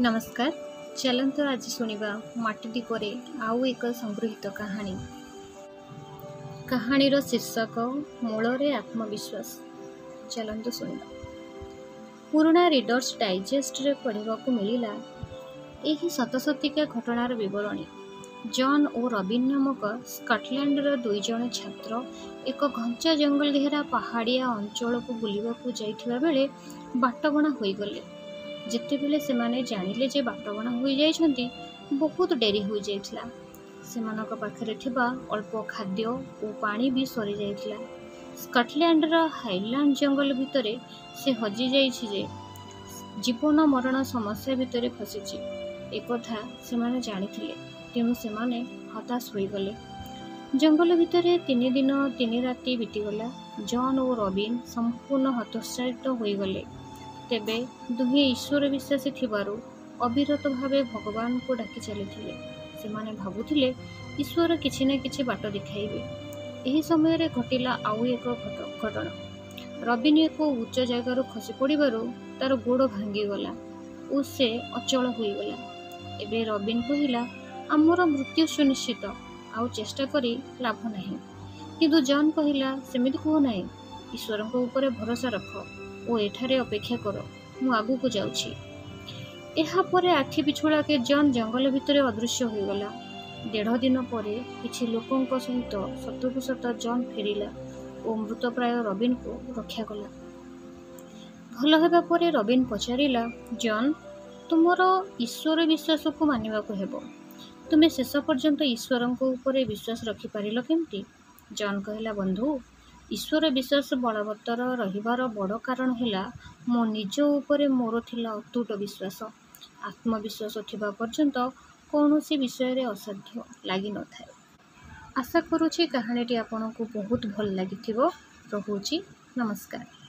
ନମସ୍କାର। ଚାଲନ୍ତୁ ଆଜି ଶୁଣିବା ମାଟି ଦ୍ୱୀପରେ ଆଉ ଏକ ସଂଗୃହୀତ କାହାଣୀ। କାହାଣୀର ଶୀର୍ଷକ ମୂଳରେ ଆତ୍ମବିଶ୍ୱାସ। ଚାଲନ୍ତୁ ଶୁଣିବା। ପୁରୁଣା ରିଡର୍ସ ଡାଇଜେଷ୍ଟରେ ପଢ଼ିବାକୁ ମିଳିଲା ଏହି ସତସତିକା ଘଟଣାର ବିବରଣୀ। ଜନ୍ ଓ ରବିନ୍ ନାମକ ସ୍କଟଲ୍ୟାଣ୍ଡର ଦୁଇଜଣ ଛାତ୍ର ଏକ ଘଞ୍ଚ ଜଙ୍ଗଲ ଘେରା ପାହାଡ଼ିଆ ଅଞ୍ଚଳକୁ ବୁଲିବାକୁ ଯାଇଥିବା ବେଳେ ବାଟବଣା ହୋଇଗଲେ। ଯେତେବେଳେ ସେମାନେ ଜାଣିଲେ ଯେ ବାଟବଣା ହୋଇଯାଇଛନ୍ତି, ବହୁତ ଡେରି ହୋଇଯାଇଥିଲା। ସେମାନଙ୍କ ପାଖରେ ଥିବା ଅଳ୍ପ ଖାଦ୍ୟ ଓ ପାଣି ବି ସରିଯାଇଥିଲା। ସ୍କଟଲ୍ୟାଣ୍ଡର ହାଇଲ୍ୟାଣ୍ଡ ଜଙ୍ଗଲ ଭିତରେ ସେ ହଜିଯାଇଛି ଯେ ଜୀବନ ମରଣ ସମସ୍ୟା ଭିତରେ ଫସିଛି, ଏକଥା ସେମାନେ ଜାଣିଥିଲେ। ତେଣୁ ସେମାନେ ହତାଶ ହୋଇଗଲେ। ଜଙ୍ଗଲ ଭିତରେ 3 ଦିନ 3 ରାତି ବିତିଗଲା। ଜନ୍ ଓ ରବିନ୍ ସମ୍ପୂର୍ଣ୍ଣ ହତୋତ୍ସାହିତ ହୋଇଗଲେ। ତେବେ ଦୁହେଁ ଈଶ୍ୱର ବିଶ୍ୱାସୀ ଥିବାରୁ ଅବିରତ ଭାବେ ଭଗବାନଙ୍କୁ ଡାକି ଚାଲିଥିଲେ। ସେମାନେ ଭାବୁଥିଲେ, ଈଶ୍ୱର କିଛି ନା କିଛି ବାଟ ଦେଖାଇବେ। ଏହି ସମୟରେ ଘଟିଲା ଆଉ ଏକ ଘଟଣା। ରବିନ୍ ଏକ ଉଚ୍ଚ ଜାଗାରୁ ଖସି ପଡ଼ିବାରୁ ତାର ଗୋଡ଼ ଭାଙ୍ଗିଗଲା ଓ ସେ ଅଚଳ ହୋଇଗଲା। ଏବେ ରବିନ୍ କହିଲା, ଆମର ମୃତ୍ୟୁ ସୁନିଶ୍ଚିତ, ଆଉ ଚେଷ୍ଟା କରି ଲାଭ ନାହିଁ। କିନ୍ତୁ ଜନ୍ କହିଲା, ସେମିତି କୁହ ନାହିଁ। ଈଶ୍ୱରଙ୍କ ଉପରେ ଭରସା ରଖ ଓ ଏଠାରେ ଅପେକ୍ଷା କର, ମୁଁ ଆଗକୁ ଯାଉଛି। ଏହାପରେ ଆଖି ପିଛୁଳାକେ ଜନ୍ ଜଙ୍ଗଲ ଭିତରେ ଅଦୃଶ୍ୟ ହୋଇଗଲା। ଦେଢ଼ ଦିନ ପରେ କିଛି ଲୋକଙ୍କ ସହିତ ସତକୁ ସତ ଜନ୍ ଫେରିଲା ଓ ମୃତପ୍ରାୟ ରବିନ୍କୁ ରକ୍ଷା କଲା। ଭଲ ହେବା ପରେ ରବିନ୍ ପଚାରିଲା, ଜନ୍, ତୁମର ଈଶ୍ୱର ବିଶ୍ୱାସକୁ ମାନିବାକୁ ହେବ। ତୁମେ ଶେଷ ପର୍ଯ୍ୟନ୍ତ ଈଶ୍ୱରଙ୍କ ଉପରେ ବିଶ୍ୱାସ ରଖିପାରିଲ କେମିତି? ଜନ୍ କହିଲା, ବନ୍ଧୁ, ଈଶ୍ୱର ବିଶ୍ୱାସ ବଳବତ୍ତର ରହିବାର ବଡ଼ କାରଣ ହେଲା ମୋ ନିଜ ଉପରେ ମୋର ଥିଲା ଅତୁଟ ବିଶ୍ୱାସ। ଆତ୍ମବିଶ୍ୱାସ ଥିବା ପର୍ଯ୍ୟନ୍ତ କୌଣସି ବିଷୟରେ ଅସାଧ୍ୟ ଲାଗିନଥାଏ। ଆଶା କରୁଛି କାହାଣୀଟି ଆପଣଙ୍କୁ ବହୁତ ଭଲ ଲାଗିଥିବ। ରହୁଛି, ନମସ୍କାର।